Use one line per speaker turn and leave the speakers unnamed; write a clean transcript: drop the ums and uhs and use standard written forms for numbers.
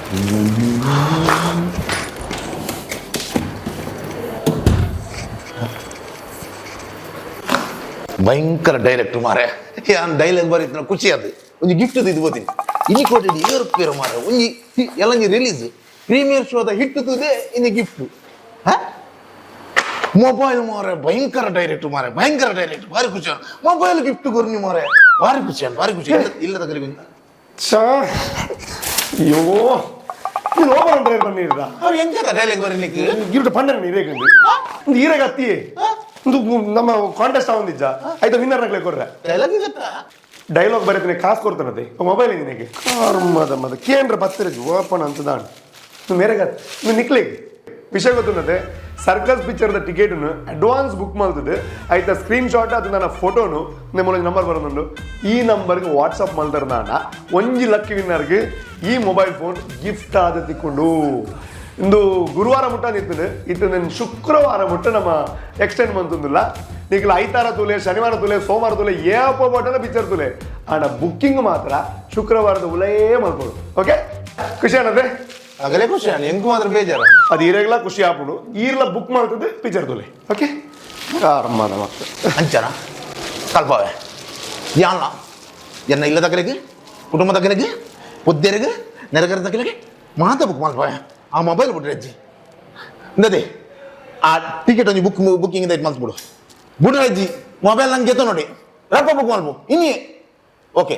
ಭಯಂಕರ ಡೈರೆಕ್ಟರ್ ಮಾರೆ. ಯಾನ್ ಡೈಲಾಗ್ ಬರೀತಿನ ಖುಷಿ ಅದು. ಒಂಜಿ ಗಿಫ್ಟ್ ಇದು ಬೋತೀನಿ. ಇನಿ ಕೋಟೆ ಏರುಪೇರು ಮಾರೆ. ಒಂಜಿ ಎಲ್ಲಂಜಿ ರಿಲೀಸ್ ಪ್ರೀಮಿಯರ್ ಶೋದ ಹಿಟ್ಟು ತೂದೆ ಇನಿ ಗಿಫ್ಟ್. ಹಾ, ಮೊಬೈಲ್ ಮಾರೆ. ಭಯಂಕರ ಡೈರೆಕ್ಟರ್ ಮಾರೆ, ಭಯಂಕರ ಡೈರೆಕ್ಟರ್. ಭಾರಿ ಖುಷಿ. ಮೊಬೈಲ್ ಗಿಫ್ಟ್ ಕೊರ್ನಿ ಮಾರೆ. ಭಾರಿ ಖುಷಿ, ಭಾರಿ ಖುಷಿ. ಇಲ್ಲ ತಗಲಿ.
ಛಾ, ಅಯ್ಯೋ, ನೀನು ಓಪನ್ ಅಂತ ಬನ್ನಿರ್ದ.
ಅವ್ರು ಎಂತ ಡೈಲಾಗ್ ಬರೀಲಿಕ್ಕೆ?
ಗಿಫ್ಟ್ ಪಂಡರ ನೀರೇ ಒಂದು ಈರೆಗೆ ಅತ್ತಿ ಒಂದು ನಮ್ಮ ಕಾಂಟೆಸ್ಟ್ ಆವೊಂದಿಜ್ಜ ಆಯ್ತಾ? ವಿನ್ನರ್ ನಕ್ಲೆ ಕೊರ್ರೆ.
ಡೈಲಾಗ್ ಗೊತ್ತಾ?
ಡೈಲಾಗ್ ಬರೀತೀನಿ, ಕಾಸು ಕೊಡ್ತಾನತೆ. ಮೊಬೈಲ್ ನಿನಗೆ ಕರ್ಮದ ಮದ ಕೇಂದ್ರ ಬತ್ತಿರಜ್ ಓಪನ್ ಅಂತ ದಾಂಡ್ ಮೇರೆಗೆ ನಿಕ್ಲಿಗ್ ವಿಷಯ ಗೊತ್ತುನ್ನತೆ. ಸರ್ಕಸ್ ಪಿಕ್ಚರ್ದ ಟಿಕೆಟ್ನು ಅಡ್ವಾನ್ಸ್ ಬುಕ್ ಮಾಡ್ತದೆ ಆಯ್ತಾ? ಸ್ಕ್ರೀನ್ ಶಾಟ್ ಅದು ನನ್ನ ಫೋಟೋನು ನಿಮ್ಮ ನಂಬರ್ ಬರೋದುಂಡು. ಈ ನಂಬರ್ಗೆ ವಾಟ್ಸಪ್ ಮಾಡ್ತಾರೆ. ನಾನ ಒಂಜಿ ಲಕ್ಕಿ ವಿನ್ನರ್ಗೆ ಈ ಮೊಬೈಲ್ ಫೋನ್ ಗಿಫ್ಟ್ ಆದ ತಿಕ್ಕೊಂಡು. ಇಂದು ಗುರುವಾರ ಮುಟ್ಟ ನಿಂತದೆ ಇತ್ತು. ನನ್ನ ಶುಕ್ರವಾರ ಮುಟ್ಟ ನಮ್ಮ ಎಕ್ಸ್ಟೆಂಡ್ ಮಂತುಂದಿಲ್ಲ. ನಿಕ್ಲ ಐತಾರ ತುಲೆ, ಶನಿವಾರ ತುಲೆ, ಸೋಮವಾರ ತುಲೆ, ಏಪ ಬಟನ ಪಿಕ್ಚರ್ ತುಲೆ. ಆಂಡ ಬುಕ್ಕಿಂಗ್ ಮಾತ್ರ ಶುಕ್ರವಾರದ ಉಲೇ ಮಲ್ಕೊಡು. ಓಕೆ, ಖುಷಿ ಅನ್ನದೆ?
ಆಗಲೇ ಖುಷಿ ಆಂಡ್ ಎಂಕು ಮಾತ್ರ ಬೇಜಾರ.
ಅದು ಈರೆಗ್ಲ ಖುಷಿ ಆಪುಂಡು. ಈರ್ಲ ಬುಕ್ ಮಾಡ್ತದೆ, ಪಿಕ್ಚರ್ ತುಲೆ. ಓಕೆ, ಆರಾಮದ ಮತ್ತೆ.
ಅಂಚನ ಕಲ್ಪವೆ ಯಾನ್ಲ ಎನ್ನ ಇಲ್ಲ ತಕಲಿಗೆ, ಕುಟುಂಬ ತಕಲಿಗೆ, ಪುದ್ಯರಿಗೆ, ನೆರೆಗರ ತಕಲಿಗೆ ಮಾತ ಬುಕ್ ಮಲ್ಪವೆ. ಆ ಮೊಬೈಲ್ ಬಿಟ್ರೆ ಅಜ್ಜಿ ಇಂದದೆ ಆ ಟಿಕೆಟ್ ಒಂಜಿ ಬುಕ್ಕಿಂಗ್ ಇದ್ ಮಲ್ತ್ಬಿಡು. ಬುಡು ಅಜ್ಜಿ, ಮೊಬೈಲ್ ನಂಗೆ ಗೆತ್ತ ನೋಡಿ. ರಪ್ಪ ಬುಕ್ ಮಲ್ಪು ಇನ್ನಿ. ಓಕೆ.